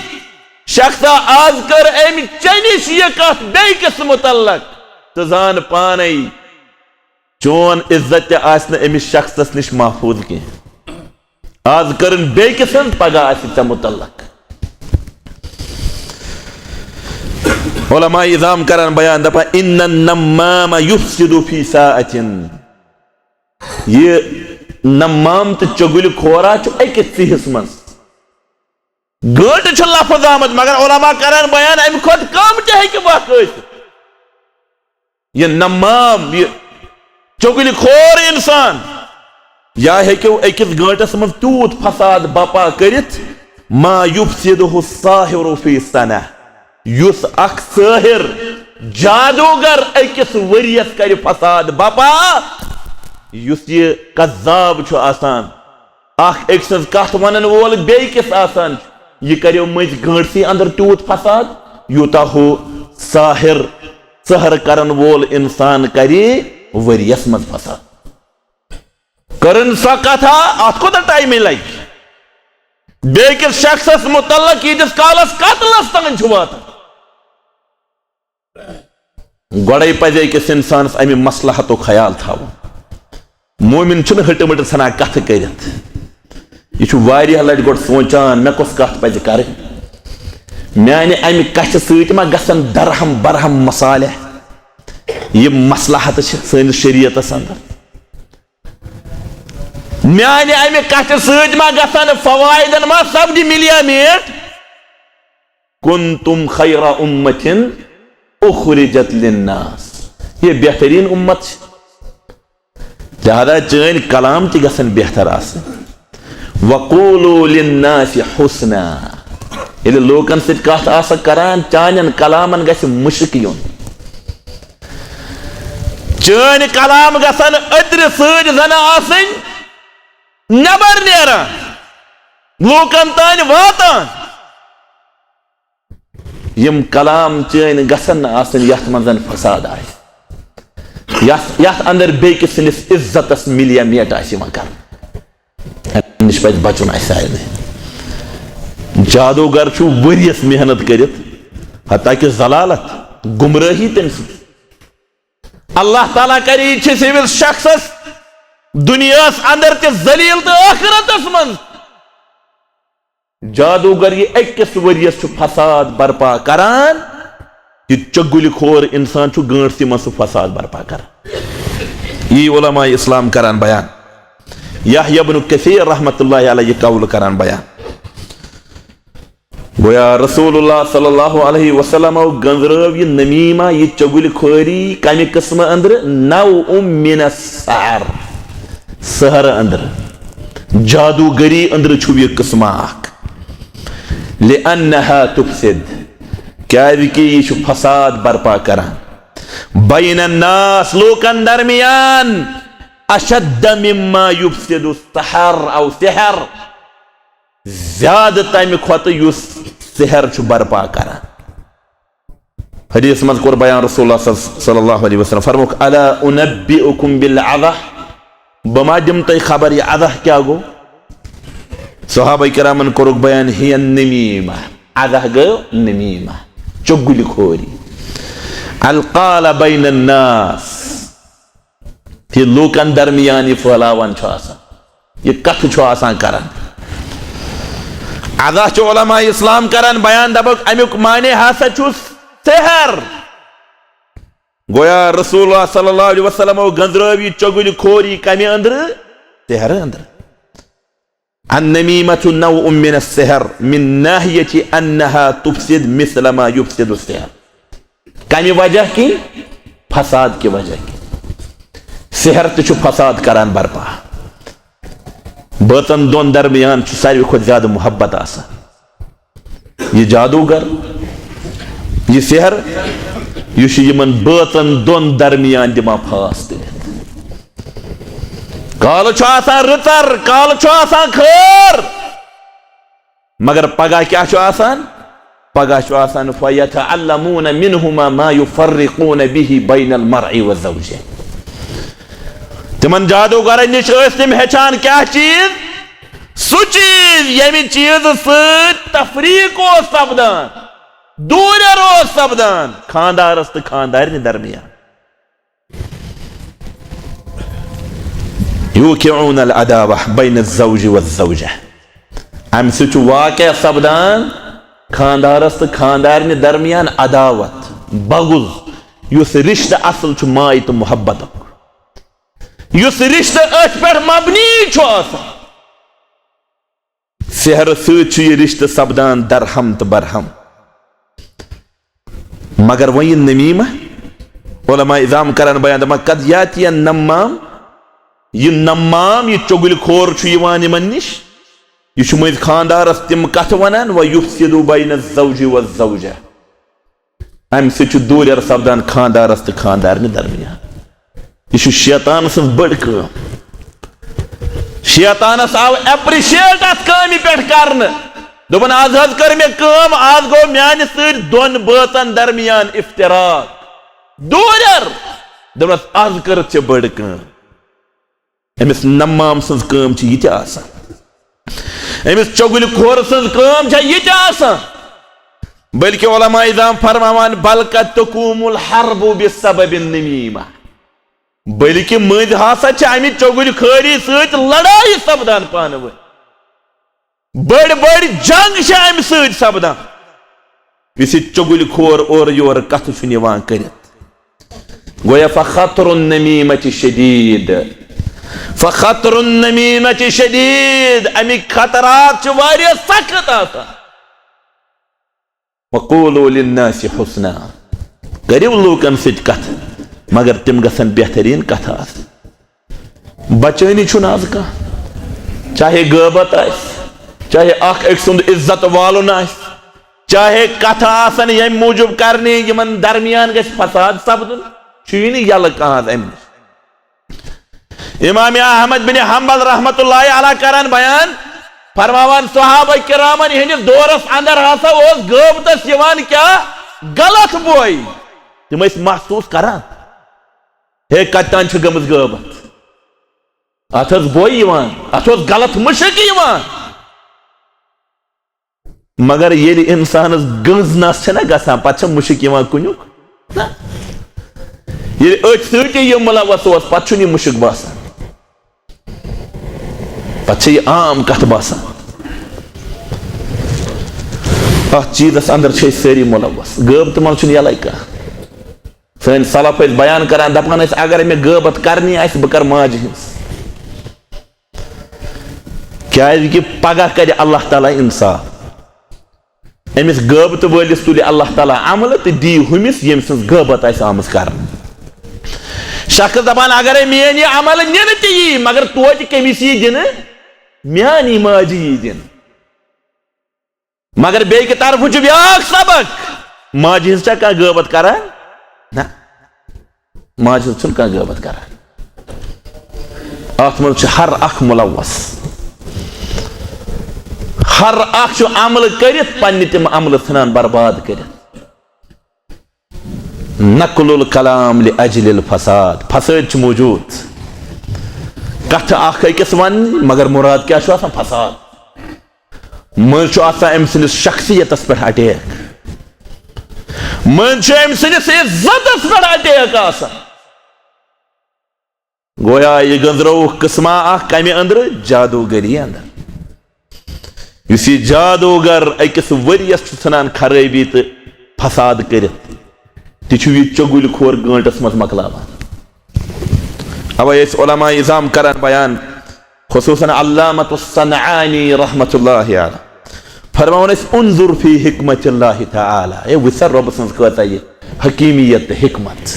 شخصا، از کٔر أمۍ ژےٚ نِش یہِ کتھ بیٚیہِ کِس مُتعلق۔ ژٕ زان پانے، چون عزت تہِ آسہِ نہٕ أمِس شخصس نِش محفوٗظ کینٛہہ۔ از کٔرٕن بیٚیہِ کِس ہٕنٛز، پگاہ آسہِ ژےٚ مُتعلق۔ علماء عظام کران بیان، دپان، "ان النمام یفسد فی ساعة"۔ یہِ نمام تہٕ چُغلۍ خورا چھُ أکِس ژِہِس منٛز۔ گٲنٹہٕ چھُ لفظ آمُت، مگر علماء کران بیان، امہِ کھۄتہٕ کم تہِ ہیٚکہِ وق ٲسِتھ۔ یہِ نمام، یہِ چُغلۍ خور انسان، یا ہیٚکیو أکِس گٲنٹس منٛز تیوٗت فساد بپا کٔرِتھ، ما یفسدہ الساحر فی سنہ، یُس اکھ سٲحر، جادوگر أکِس ؤریس کرِ فساد بپا، یُس یہِ کذاب چھُ آسان، اکھ أکۍ سٕنٛز کتھ ونن وول بیٚیہِ کِس آسان چھُ، یہِ کریو مٔنٛزۍ گٲنٛٹسٕے اندر تیوٗت فساد، یوٗتاہ ہُہ ساحر، سحر کرن وول انسان کرِ ؤریس منٛز فساد۔ کٔرٕن سۄ کتھا، اتھ کوٗتاہ ٹایمٕے لگہِ؟ بیٚکِس شخصس متعلق ییٖتِس کالس قتلس تام چھُ واتان۔ گۄڈے پزِ أکِس انسانس امہِ مصلحتُک خیال تھاوُن۔ مومن چھُنہٕ ہٕٹہٕ مٕٹہٕ ژھٕنان کتھٕ کٔرِتھ۔ یہِ چھُ واریاہ لٹہِ گۄڈٕ سونچان، مےٚ کۄس کتھ پزِ کرٕنۍ؟ میانہِ امہِ کتھِ سۭتۍ ما گژھن درہم برہم مصالح؟ یہِ مصلحت چھِ سٲنِس شریعتس اندر۔ میانہِ امہِ کتھِ سۭتۍ ما گژھن فوائدن ما سپدِ ملیا میٹ؟ کنتم خیر امة اخرجت للناس۔ یہ بہترین امت چھِ۔ لہذا چٲنۍ کلام تہِ گژھن بہتر آسٕنۍ۔ وقولوا للناس حسنا۔ ییٚلہِ لوٗکن سۭتۍ کتھ آسکھ کران، چانٮ۪ن کلامن گژھِ مُشک یُن۔ چٲنۍ کلام گژھن أترِ سۭتۍ زنہٕ آسٕنۍ، نٮ۪بر نیران، لوٗکن تام واتان۔ یِم کلام چٲنۍ گژھن نہٕ آسٕنۍ یتھ منٛز فساد آسہِ، یتھ یتھ اندر بیٚکہِ سٕنٛدِس عزتس ملیا میٹ آسہِ یِوان کرنہٕ۔ امہِ نِش پزِ بچُن اسہِ سارنٕے۔ جادوگر چھُ ؤریس محنت کٔرِتھ، حتیٰ کہ ضلالت، گمراہی تٔمۍ سٕنٛز۔ اللہ تعالیٰ کرِ یہِ چھِ سِوِس شخصس دُنیاہس اندر تہِ ذلیل تہٕ ٲخرتس منٛز۔ جادوگر یہِ أکِس ؤریس چھُ فساد برپا کران، یہِ چگُلۍ خور انسان چھُ گٲنٛٹسٕے منٛز سُہ فساد برپا کران۔ یی علماء اسلام کران بیان۔ یحییٰ ابن کثیر رحمتہ اللہ علیہ یہِ قول کران بیان۔ گویا رسول اللہ صلی اللہ علیہ وسلم گنزرٲو یہِ نمیمہ، یہِ چگُلۍ خوری کمہِ قٕسمہٕ أنٛدرٕ؟ نوع من السحر، سحر أنٛدرٕ، جادوگری أنٛدرٕ چھُ یہِ قٕسمہ اکھ۔ لأنها تفسد، کیازِ کہِ یہِ چھُ فساد برپا کران۔ بین الناس، لوٗکن درمیان، اشد مما یفسد السحر او سحر، زیادٕ تمہِ کھۄتہٕ یُس سحر چھُ برپا کران۔ حدیث منٛز کوٚر بیان رسول اللہ صلی اللہ علیہ وسلم، فرمووُکھ، الا انبئکم بالعضہ، بہٕ ما دِمہٕ تۄہہِ خبر یہِ عضہ کیٛاہ گوٚو؟ صحابہ کرامن کوٚرُکھ بیان، ہی النمیمہ، عضہ گٔو نمیمہ، چُگلۍ خوری۔ القال بین الناس، یہِ لوٗکن درمیان یہِ پھٔہلاوان چھُ آسان، یہِ کتھٕ چھُ آسان کران۔ عضہ چھُ علماء اسلام کران بیان، دپکھ امیُک معنی ہسا چھُ سحر۔ گویا رسول اللہ صلی اللہ علیہ وسلم گنزرٲو یہِ چُگلۍ خوری کمہِ أنٛدرٕ؟ سحرٕ أنٛدرٕ۔ النمیمة نوع من السحر من ناحیة انها تفسد مثل ما يفسد السحر۔ کمہِ وجہ کِنۍ؟ فساد کہِ وجہ کِنۍ۔ سحر تہِ چھُ فساد کران برپا۔ بٲژن دۄن درمیان چھُ ساروی کھۄتہٕ زیادٕ محبت آسان۔ یہِ جادوگر، یہِ سحر، یہِ چھُ یِمن بٲژن دۄن درمیان دِوان پھاس کٔرِتھ۔ کالہٕ چھُ آسان رٕژر، کالہٕ چھُ آسان خٲر، مگر پگاہ کیٛاہ چھُ آسان؟ پگاہ چھُ آسان، فیتعلمون منہما ما یفرقون به بین المرء و زوجہ۔ تِمن جادوگرن نِش ٲسۍ تِم ہیٚچھان کیٛاہ چیٖز؟ سُہ چیٖز ییٚمہِ چیٖزٕ سۭتۍ تفریق اوس سپدان، دوٗرٮ۪ر اوس سپدان خانٛدارس تہٕ خانٛدارنہِ درمیان۔ یوقعون العداوہ بین الزوج والزوجہ۔ امہِ سۭتۍ چھُ واقع سپدان خانٛدارس تہٕ خانٛدارنہِ درمیان عداوت، بغض، یُس رشتہٕ اصل چھُ ماے تہٕ محبتُک، یُس رشتہٕ أتھۍ پٮ۪ٹھ مبنی چھُ آسان۔ سحرٕ سۭتۍ چھُ یہِ رشتہٕ سپدان درہم تہٕ برہم۔ مگر وۄنۍ یہِ نمیمہ، علماء عظام کران بیان، دپان، قد یاتی النمام، یہِ نمام، یہِ چُگلۍ خور چھُ یِوان یِمن نِش، یہِ چھُ مٔنٛزۍ خانٛدارس تِم کتھٕ ونان، و یفسد بین الزوج والزوجہ، امہِ سۭتۍ چھُ دوٗرٮ۪ر سپدان خانٛدارس تہٕ خانٛدارنہِ درمیان۔ یہِ چھُ شیطان سٕنٛز بٔڑ کٲم۔ شیطانس آو ایپریشیٹ اتھ کامہِ پٮ۪ٹھ کرنہٕ۔ دوٚپُن، "از حظ کٔر مےٚ کٲم، از گوٚو میانہِ سۭتۍ دۄن بٲژن درمیان افتراق۔ دوٗرٮ۪ر۔" دوٚپنس، "از کٔرٕتھ ژےٚ بٔڑ کٲم۔" أمِس نمام سٕنٛز کٲم چھِ یہِ تہِ آسان۔ أمِس چُغلۍ خور سٕنٛز کٲم چھےٚ یہِ تہِ آسان۔ بلکہِ علماء اِزام فرماوان، "بل قد تقوم الحرب بسبب النمیمہ۔" بلکہِ مٔنٛزۍ ہسا چھِ اَمہِ چُغلۍ خٲری سۭتۍ لڑایہِ سپدان پانہٕ ؤنۍ۔ بٔڑۍ بٔڑۍ جنگ چھِ اَمہِ سۭتۍ سپدان۔ یُس یہِ چُغلۍ خور اورٕ یورٕ کتھٕ چھُ نِوان کٔرِتھ۔ گویا فخطر النمیمہ شدید۔ فخطر النمیمہ شدید۔ اَمِکۍ خطرات چھِ واریاہ سخت آسان۔ وقولوا للناس حسنا۔ کٔرِو لوٗکن سۭتۍ کتھ، مگر تِم گژھن بہتریٖن کتھٕ آسٕنۍ۔ بچٲنی چھُنہٕ آز کانٛہہ۔ چاہے غٲبت آسہِ، چاہے اکھ أکۍ سُنٛد عزت والُن آسہِ، چاہے کتھٕ آسن ییٚمہِ موٗجوٗب کرنہِ یِمن درمیان گژھِ فساد سپدُن، چھُیی نہٕ یلہٕ کانٛہہ آز امہِ نِش۔ امام احمد بن حنبل رحمت اللہ علیہ کران بیان، فرماوان، صحابہ کرامن ہٕنٛدِس دورس اندر ہسا اوس غٲبتس یِوان کیٛاہ؟ غلط بوے۔ تِم ٲسۍ محسوس کران، ہے، کتہِ تام چھِ گٔمٕژ غٲبت۔ اتھ ٲس بوے یِوان، اتھ اوس غلط مُشک یِوان۔ مگر ییٚلہِ انسانس گٔنٛز نس چھےٚ نہ گژھان، پتہٕ چھےٚ مُشک یِوان کُنیُک؟ نہ۔ ییٚلہِ أتھۍ سۭتی یہِ مُلوث اوس، پتہٕ چھُنہٕ یہِ مُشک باسان۔ پتہٕ چھےٚ یہِ عام کتھ باسان۔ اتھ چیٖزس اندر چھِ أسۍ سٲری مُلوث۔ غٲبتہٕ منٛز چھُنہٕ یَلَے کانٛہہ۔ سٲنۍ سلف ٲسۍ بیان کران، دپان ٲسۍ، اگر مےٚ غٲبت کرنی آسہِ، بہٕ کرٕ ماجہِ ہٕنٛز۔ کیازِ کہِ پگاہ کرِ اللہ تعالیٰ انصاف۔ أمِس غٲبتہٕ وٲلِس تُلہِ اللہ تعالیٰ عملہٕ تہٕ دی ہُمِس، ییٚمۍ سٕنٛز غٲبت آسہِ آمٕژ کرنہٕ۔ شخص دپان، اگرے میٲنۍ یہِ عمل نِنہٕ تہِ یی، مگر توتہِ کٔمِس یی دِنہٕ؟ میانی ماجہِ یی دِنہٕ۔ مگر بیٚیہِ کہِ طرفہٕ چھُ بیٛاکھ سبق، ماجہِ ہٕنٛز چھا کانٛہہ غٲبت کران؟ نہ، ماجہِ ہٕنٛز چھُنہٕ کانٛہہ غٲبت کران۔ اتھ منٛز چھُ ہر اکھ مُلوث، ہر اکھ چھُ عملہٕ کٔرِتھ پننہِ تِم عملہٕ ژھٕنان برباد کٔرِتھ۔ نقل الکلام لأجل الفساد، فساد چھُ موجود۔ کتھ اکھ أکِس وننہِ، مگر مراد کیٛاہ چھُ آسان؟ فساد۔ منٛز چھُ آسان أمۍ سٕنٛدِس شخصیتس پٮ۪ٹھ اٹیک، منٛز چھُ أمۍ سٕنٛدِس عزتس پٮ۪ٹھ اٹیک آسان۔ گویا یہِ گٔنٛزرٲوُکھ قٕسمہ اکھ کمہِ أنٛدرٕ؟ جادوگری اندر۔ یُس یہِ جادوگر أکِس ؤرۍیَس چھُ ژھٕنان خرٲبی تہٕ فساد کٔرِتھ، تہِ چھُ یہِ چُگُلۍ خور گٲنٛٹس منٛز مۄکلاوان۔ اوے ٲسۍ علماء عظام کران بیان، خصوصاً علامۃ الصنعانی رحمۃ اللہ علیہ۔ فرماوان ٲسۍ، "انظر فی حکمت اللہ تعالی"، اے وٕچھ سا رۄبہٕ سٕنٛز کۭژاہ یہِ حکیمیت تہٕ حکمت،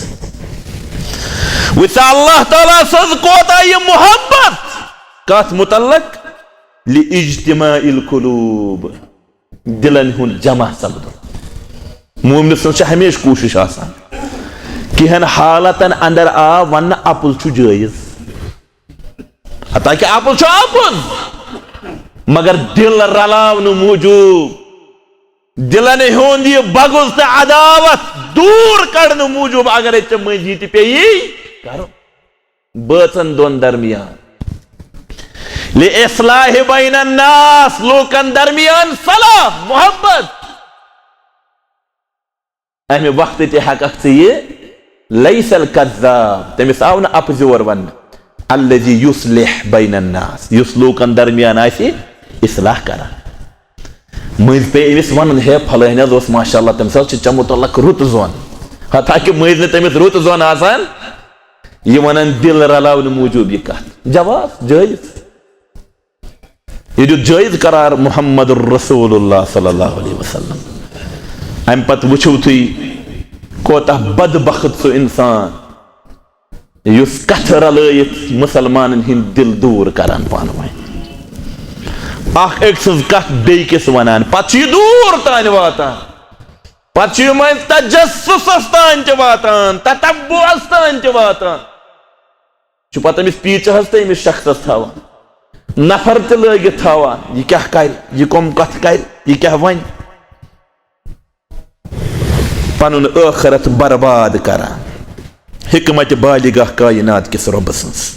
وٕچھ سا اللہ تعالیٰ سٕنٛز کوتاہ یہِ محبت۔ کتھ متعلق؟ لِاجتماع القلوب، دلن ہُنٛد جمع سپدُن۔ مومنہٕ سٕنٛز چھِ ہمیشہِ کوٗشِش آسان، کینٛہن حالتن اندر آو وننہٕ، اپُز چھُ جٲیز، حتیٰ کہ اپُز چھُ اپُز، مگر دل رلاونہٕ موٗجوٗب، دلن ہُنٛد یہِ بغض تہٕ عداوت دوٗر کڑنہٕ موٗجوٗب اگرے ژےٚ مٔنٛزۍ یہِ تہِ پیٚیی کرُن، بٲژن دۄن درمیان، لِاصلاح بین الناس، لوٗکن درمیان صلاح، محبت، امہِ وقتہٕ تہِ ہٮ۪ککھ ژٕ یہِ، لیس الکذاب، تٔمِس آو نہٕ اپزیور وننہٕ، الذی یصلح بین الناس، یُس لوٗکن درمیان آسہِ اصلاح کران۔ مٔنٛزۍ پیٚیہِ أمِس ونُن، "ہے، فلٲنۍ حظ اوس، ماشاء اللہ، تٔمِس حظ چھِ ژےٚ مُتعلق رُت زون"، حتیٰ کہِ مٔنٛزۍ نہٕ تٔمِس رُت زون آسان، یہِ ونان دِل رلاونہٕ موٗجوٗب یہِ کتھ۔ جواز، جٲیز۔ یہِ دیُت جٲیز قرار محمد رسول اللہ صلی اللہ علیہ وسلم۔ امہِ پتہٕ وٕچھِو تُہۍ، کوتاہ بدبخت سُہ انسان، یُس کتھٕ رلٲیِتھ مسلمانن ہٕنٛدۍ دِل دوٗر کران پانہٕ ؤنۍ۔ اکھ أکۍ سٕنٛز کتھ بیٚیہِ کِس ونان، پتہٕ چھُ یہِ دوٗر تانۍ واتان، پتہٕ چھُ یہِ مٔنٛزۍ تجسسس تانۍ تہِ واتان، تتبعس تانۍ تہِ واتان۔ چھُ پتہٕ أمِس پیٖژِ حظ تہٕ أمِس شخصس تھاوان۔ نفر تہِ لٲگِتھ تھاوان، یہِ کیٛاہ کرِ، یہِ کۄم کتھ کرِ، یہِ کیٛاہ ونہِ۔ پنُن ٲخرت برباد کران۔ حکمت بالغہ کائنات کِس رۄبہٕ سٕنٛز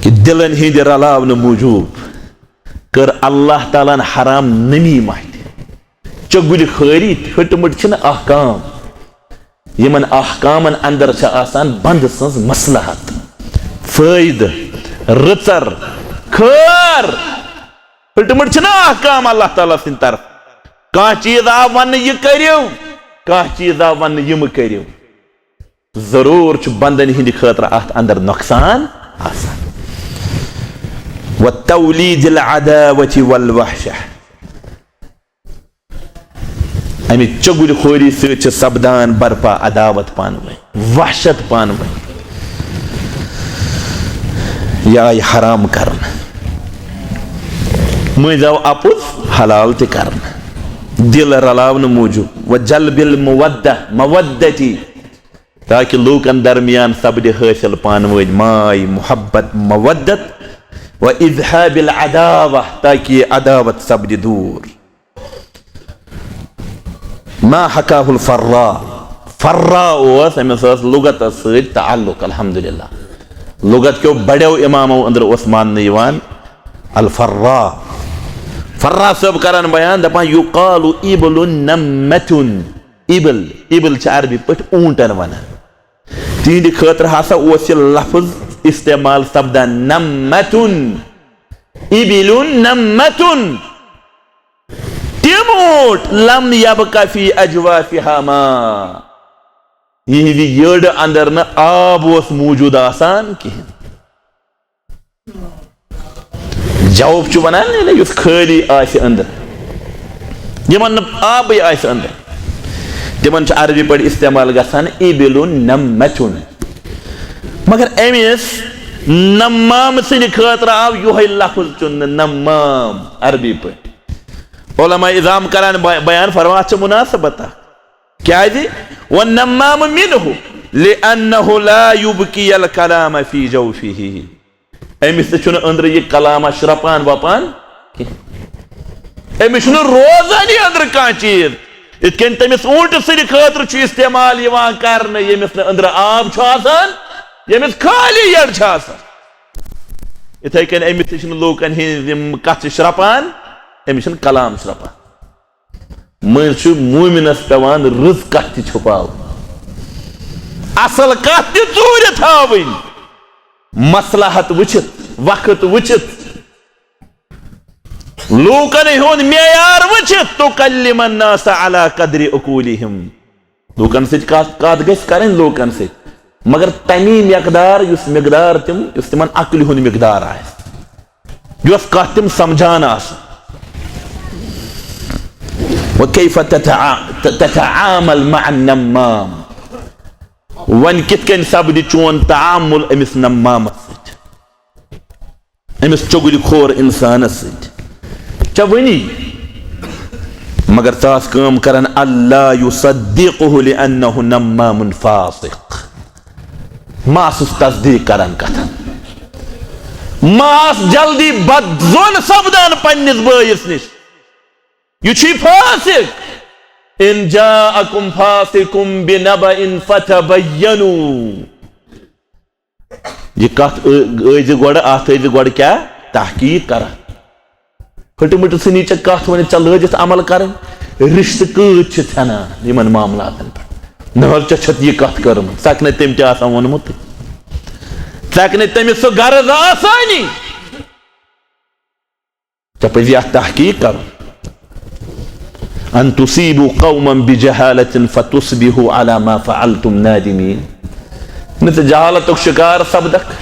کہِ دِلن ہٕنٛدِ رلاونہٕ موٗجوٗب کٔر اللہ تعالیٰ ہن حرام نمیٖمہ تہِ۔ چُغلۍ خوری تہٕ ٹھٔٹہٕ مٔٹۍ چھِنہٕ احکام۔ یِمن احکامن اندر چھِ آسان بندٕ سٕنٛز مصلحت، فٲیدٕ، رٕژر، خٲر۔ ٹھٔٹہٕ مٔٹۍ چھِنہٕ احکام اللہ تعالیٰ سٕنٛدِ طرفہٕ۔ کانٛہہ چیٖز آو وننہٕ، یہِ کٔرِو، کانٛہہ چیٖز آو وننہٕ، یہِ مہٕ کٔرِو۔ ضروٗر چھُ بندن ہٕنٛدِ خٲطرٕ اتھ اندر نۄقصان آسان۔ وتولید العداوة والوحشة۔ امہِ چُغلۍ خوری سۭتۍ چھِ سپدان برپا عداوت پانہٕ ؤنۍ، وحشت پانہٕ ؤنۍ۔ یہِ آیہِ حرام کرنہٕ۔ مٔنٛزۍ آو اپُز حلال تہِ کرنہٕ، دِل رلاونہٕ موٗجوٗب۔ وجلب المودہ، مودتی، تاکہ لوٗکن درمیان سپدِ حٲصِل پانہٕ ؤنۍ ماے، محبت، مودت۔ و اذہاب العداوہ، تاکہ یہِ عداوت سپدِ دوٗر۔ ما حکاہ الفرا۔ فرا اوس، أمِس ٲس لغتس سۭتۍ تعلق، الحمدللہ۔ لغت کیو بڑیو امامو أنٛدرٕ اوس ماننہٕ یِوان الفرا۔ فرا صٲب کران بیان، دپان، یقال ابل نمتن۔ ابل، ابل چھِ عربی پٲٹھۍ اوٗنٹن ونان۔ تِہنٛدِ خٲطرٕ ہسا اوس یہِ لفظ استعمال سپدان، نمتن، ابل نمتن۔ تِم اوٗنٹ، لم یبق فی اجوافہا ما، یِہنٛزِ یٔڈ اندر نہٕ آب اوس موٗجوٗد آسان کِہیٖنۍ۔ جوف چھُ ونان، یعنی یُس خٲلی آسہِ أنٛدرٕ، یِمن نہٕ آبٕے آسہِ أنٛدرٕ، تِمن چھُ عربی پٲٹھۍ استعمال گژھان ابل نمتن۔ مگر أمِس نمام سٕنٛدِ خٲطرٕ آو یِہوٚے لفظ چُننہٕ، نمام، عربی پٲٹھۍ۔ علماء عظام کران بی-، بیان فرماوان، اَتھ چھِ مناسبت اکھ۔ کیازِ؟ والنمام منه لأنه لا يبقي الكلام في جوفه۔ أمِس تہِ چھُنہٕ أنٛدرٕ یہِ کلامہ شرٛپان وۄپان کینٛہہ۔ أمِس چھُنہٕ روزان یہِ أنٛدرٕ کانٛہہ چیٖز۔ یِتھ کٔنۍ تٔمِس اوٗنٹہٕ سٕنٛدِ خٲطرٕ چھُ استعمال یِوان کرنہٕ، ییٚمِس نہٕ أنٛدرٕ آب چھُ آسان، ییٚمِس خٲلی یٔڈ چھِ آسان۔ یِتھَے کٔنۍ أمِس تہِ چھِنہٕ لوٗکن ہٕنٛز یِم کتھٕ چھِ شرٛپان، أمِس چھِنہٕ کلام شرٛپان۔ مٔنٛزۍ چھُ مومنس پٮ۪وان رٕژ کتھ تہِ چھُپاوٕنۍ، اصل کتھ تہِ ژوٗرِ تھاوٕنۍ، مصلحت وٕچھِتھ، وقت وٕچھِتھ، لوٗکن ہُنٛد معیار وٕچھِتھ، تکلم الناس علی قدر عقولہم۔ لوٗکن سۭتۍ کتھ، کتھ گژھِ کرٕنۍ لوٗکن سۭتۍ، مگر تمی مقدار یُس مقدار تِم، یُس تِمن عقلہِ ہُنٛد مقدار آسہِ، یۄس کتھ تِم سمجھان آسن۔ وکیف تتعا-، تتعامل مع النمام، وۄنۍ کِتھ کٔنۍ سپدِ چون تعامل أمِس نمامس سۭتۍ؟ أمِس چُغلہِ خور اِنسانس سۭتۍ۔ ژےٚ وَنی، مگر ژٕ آس کٲم کران، اللہ یصدقہ لأنہ نمام فاسق۔ ما آسُس تصدیق کران کتھن۔ ما آس جلدی بدظن سپدان پننِس بٲیِس نِش۔ یہِ چھُے فاسق۔ ان جاءکم فاسق بنبأ فتبینوا۔ یہِ کتھ ٲ-، ٲسۍ زِ گۄڈٕ، اتھ ٲسۍ زِ گۄڈٕ کیٛاہ؟ تحقیق کران۔ پھٕٹہٕ مٕٹہٕ ژھٕنی ژےٚ کتھ ؤنِتھ، ژےٚ لٲجِتھ عمل کرٕنۍ۔ رشتہٕ کۭتۍ چھِ ژھٮ۪نان یِمن معاملاتن پٮ۪ٹھ؟ نہ حظ، ژےٚ چھَتھ یہِ کتھ کٔرمٕژ، ژٕ ہٮ۪کھ نہٕ تٔمۍ تہِ آسان ووٚنمُتٕے۔ ژٕ ہٮ۪کھ نہٕ تٔمِس سُہ غرض آسٲنی۔ ژےٚ پزی اتھ تحقیق کرُن۔ ان تصیبوا قوما بجہالة فتصبحوا علی ما فعلتم نادمین۔ نہ ژٕ جہالتُک شکار سپدکھ،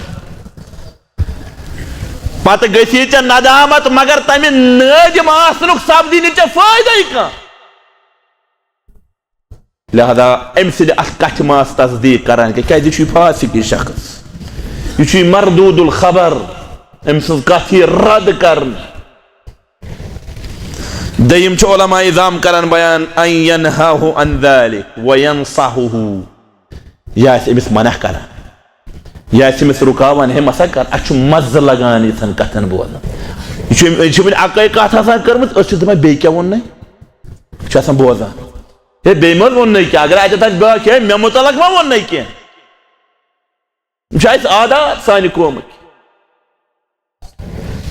پتہٕ گژھی ژےٚ ندامت، مگر تمہِ نٲدم آسنُک سپدی نہٕ ژےٚ فٲیدے کانٛہہ۔ لہذا أمۍ سٕنٛدِ اتھ کتھِ ما آس تصدیق کران، کیازِ یہِ چھُ فاسق یہِ شخص، یہِ چھُ مردود الخبر، أمۍ سٕنٛز کتھ یی رد کرنہٕ۔ دوٚیِم چھُ علماء عظام کران بیان، ان ینہاہ عن ذلک و ینصحہ، یہِ آسہِ أمِس منع کران، یہِ آسہِ أمِس رُکاوان، ہے مسا کر، اَسہِ چھُ مَزٕ لگان یِژھن کَتھن بوزنَس۔ یہِ چھُ أمۍ، أمۍ چھِ وٕنہِ اَکٲے کَتھ آسان کٔرمٕژ، أسۍ چھِ دَپان بیٚیہِ کیٛاہ ووٚننَے؟ چھُ آسان بوزان۔ ہے، بیٚیہِ ما ووٚننَے کینٛہہ؟ اگر اَتٮ۪تھ آسہِ بیٛاکھ، ہے، مےٚ مُتعلق ما ووٚننَے کینٛہہ؟ یِم چھِ اَسہِ عادات سانہِ قومٕکۍ۔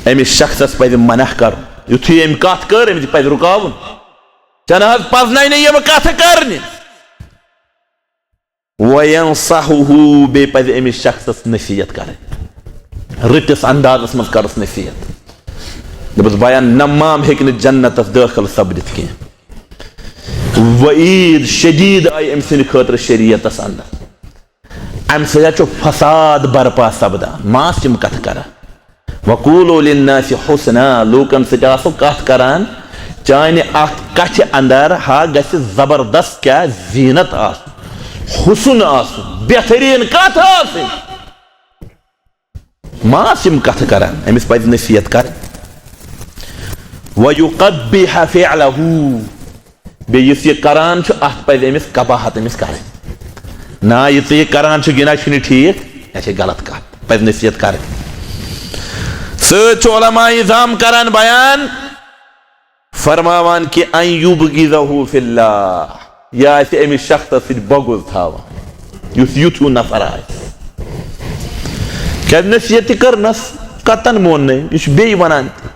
أمِس شخصس پَزِ منع کَرُن۔ یُتھُے أمۍ کَتھ کٔر، أمِس پَزِ رُکاوُن۔ ژےٚ نہ حظ پَزنَے نہٕ یِم کَتھٕ کَرنہِ۔ وَيَنصَحُهُ، بیٚیہِ پَزِ أمِس شخصس نصیحت کَرٕنۍ۔ رٕتِس اندازس منٛز کَرُس نصیحت۔ دوٚپُس، بیا، نمام ہیٚکہِ نہٕ جنتس دٲخل سپدِتھ کینٛہہ۔ وعید شدید آیہِ أمۍ سٕنٛدِ خٲطرٕ شریعتس اندر۔ امہِ سۭتۍ چھُ فساد برپا سپدان۔ ما آس یِم کتھٕ کران۔ وقولوا للناس حسنا، لوٗکن سۭتۍ آسو کتھ کران۔ چانہِ اتھ کتھِ اندر ہا گژھِ زبردست کیٛاہ زینت آسُن، حسن آسُن، بہترین کتھ آسٕنۍ۔ ما آس یِم کتھٕ کران، أمِس پزِ نصیحت کرٕنۍ۔ وَيُقَبِّحَ فِعْلَهُ، بیٚیہِ یُس یہِ کران چھُ، اتھ پزِ أمِس قباحت أمِس کرٕنۍ۔ نا، یہِ ژٕ یہِ کران چھُکھ، یہِ نہ چھُنہٕ ٹھیٖک، یہِ چھِ غلط کتھ، پزِ نصیحت کرٕنۍ۔ سۭتۍ چھُ علماء عظام کران بیان، فرماوان کہِ ان یبغضہ فی اللہ، یہِ آسہِ أمِس شخصس سۭتۍ بغض تھاوان، یُس یُتھ ہیوٗ نفر آسہِ۔ کیازِ نصیحت تہِ کٔرنس، کتن مون نہٕ، یہِ چھُ بیٚیہِ ونان تہِ۔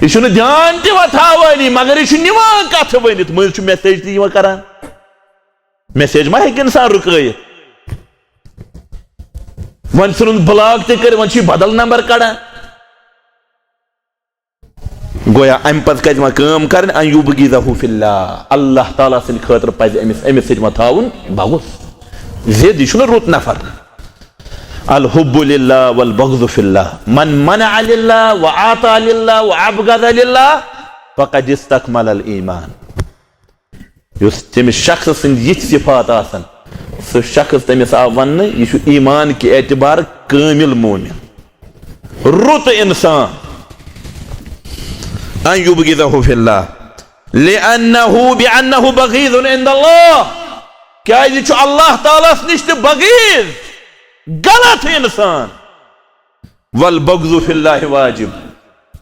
یہِ چھُنہٕ دیان تہِ وۄنۍ تھاوٲنی، مگر یہِ چھُ نِوان کتھٕ ؤنِتھ، مٔنٛزۍ چھُ میسیج تہِ یِوان کران۔ میسیج ما ہیٚکہِ انسان رُکٲیِتھ؟ وۄنۍ ژھٕنُن بلاک تہِ کٔرِتھ، وۄنۍ چھُ یہِ بدل نمبر کڑان۔ گویا امہِ پتہٕ کتہِ وۄنۍ کٲم کرٕنۍ؟ ان یبغضہ فی اللہ، اللہ تعالیٰ سٕنٛدِ خٲطرٕ پزِ أمِس، أمِس سۭتۍ وۄنۍ تھاوُن بغض، ضد، یہِ چھُنہٕ رُت نفر۔ الحب للہ والبغض فی اللہ، من منع للہ واعطى للہ وابغض للہ فقد استکمل الایمان۔ یُس تٔمِس شخص سٕنٛدۍ یِتھۍ صفات آسن، سُہ شخص، تٔمِس آو وننہٕ، یہِ چھُ ایمان کہِ اعتبار کٲمل مومن، رُت انسان۔ ان یبغضہ فی اللہ لانہ بانہ بغیض عند اللہ، کیازِ یہِ چھُ اللہ تعالیٰ ہس نِش تہِ بغیض، غلط انسان۔ والبغض فی اللہ واجب،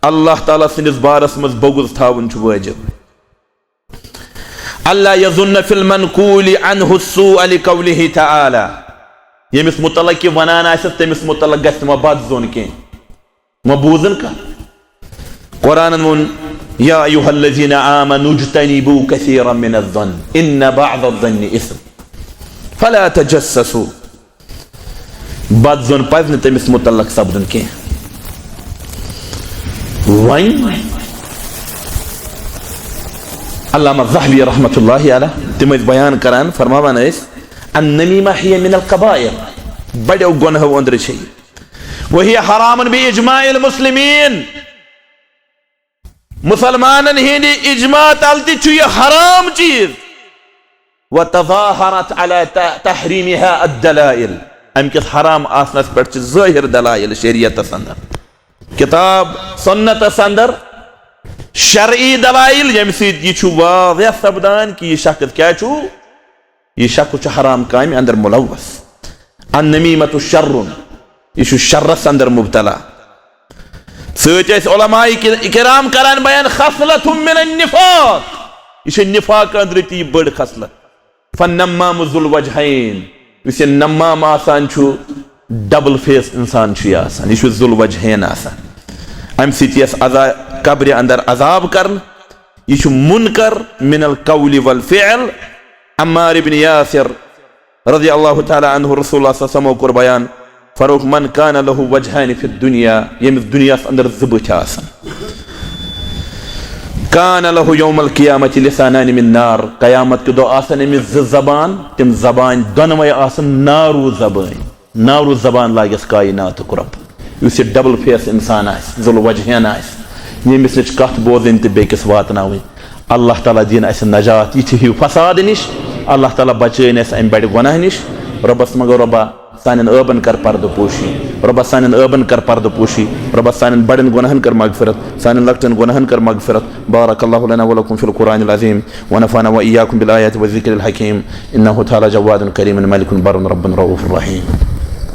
اللہ تعالیٰ سٕنٛدِس بارس منٛز بغض تھاوُن چھُ وٲجب۔ الا یظن فی المنقول عنہ السوء لقوله تعالی، ییٚمِس متعلق یہِ ونان آسٮ۪س، تٔمِس متعلق گژھِ نہٕ وۄنۍ بد ظۄن کینٛہہ۔ وۄنۍ بوٗزُن کانٛہہ؟ قرآنن ووٚن، یا ایھا الذین آمنوا اجتنبوا کثیرا من الظن ان بعض الظن اثم فلا تجسسوا۔ بد ظۄن پزِ نہٕ تٔمِس متعلق سپدُن کینٛہہ۔ وۄنۍ علامہ ذہبی رحمتہ اللہ علیہ، تِم ٲسۍ بیان کران، فرماوان ٲسۍ، النمیمہ ہی من الکبائر، بڑیو گۄنہو أنٛدرٕ چھِ یہِ۔ وہی حرام باجماع المسلمین، مسلمانن ہٕنٛدِ اجماع تل تہِ چھُ یہِ حرام چیز۔ وتظاہرت علی ت-، تحریمها الدلائل، امہِ کِس حرام آسنس پٮ۪ٹھ چھِ ظٲہر دلائل شریعتس اندر، کتاب سنتس اندر، شرعی دلائل، ییٚمہِ سۭتۍ یہِ چھُ واضح سپدان کہِ یہِ شخص کیٛاہ چھُ، یہِ شخص چھُ حرام کامہِ اندر ملوث۔ النمیمۃ شر، یہِ چھُ شرس اندر مبتلا۔ سۭتۍ ٲسۍ علماء کہ-، کرام کران بیان، خصلۃ من النفاق، یہِ چھِ نفاق أنٛدرٕ تہِ یہِ بٔڑ خصلت۔ فالنمام ذو الوجہین، یُس یہِ نمام آسان چھُ، ڈبل فیس انسان چھُ یہِ آسان، یہِ چھُ ذو الوجہین آسان۔ امہِ سۭتۍ یِیَس عذا-، قبرِ اندر عذاب کرنہٕ، یہِ چھُ منکر من القول والفعل۔ عمار ابن یاسر رضی اللہ تعالیٰ عنہ، رسول اللہ صلی اللہ علیہ وسلم کوٚر بیان، فرمووُکھ، من کان لہ وجہان فی الدنیا، ییٚمِس دُنیاہَس اندر زٕ بٕتھِ آسن، کان لہ یوم القیامۃ لسانان من نار، قیامت کہِ دۄہ آسن أمِس زٕ زبان، تِم زبان دۄنوَے آسن نارو زبٲنۍ، نارو زبان لاگٮ۪س کائناتُک رب۔ یُس یہِ ڈبل فیس انسان آسہِ، ذو الوجہین آسہِ، ییٚمِس نِش کتھ بوزٕنۍ تہٕ بیٚکِس واتناوٕنۍ، اللہ تعالیٰ دِیِن اسہِ نجات یِتھِ ہیو فساد نِش۔ اللہ تعالیٰ بچٲیِن اسہِ امہِ بڑِ گۄناہ نِش۔ رۄبس منٛگو، رۄبا، سانٮ۪ن ٲبن کر پردٕ پوشی۔ رۄبا، سانٮ۪ن ٲبن کر پردٕ پوشی۔ رۄبا، سانٮ۪ن بڑٮ۪ن گۄناہن کر مغفرت۔ سانٮ۪ن لۄکٹٮ۪ن گۄناہن کر مغفرت۔ بارک اللہ لنا ولکم فی القرآن العظیم، ونفعنا وإیاکم بالآیات والذکر الحکیم۔ انہ تعالیٰ جواد کریم ملک بر رب رؤوف رحیم۔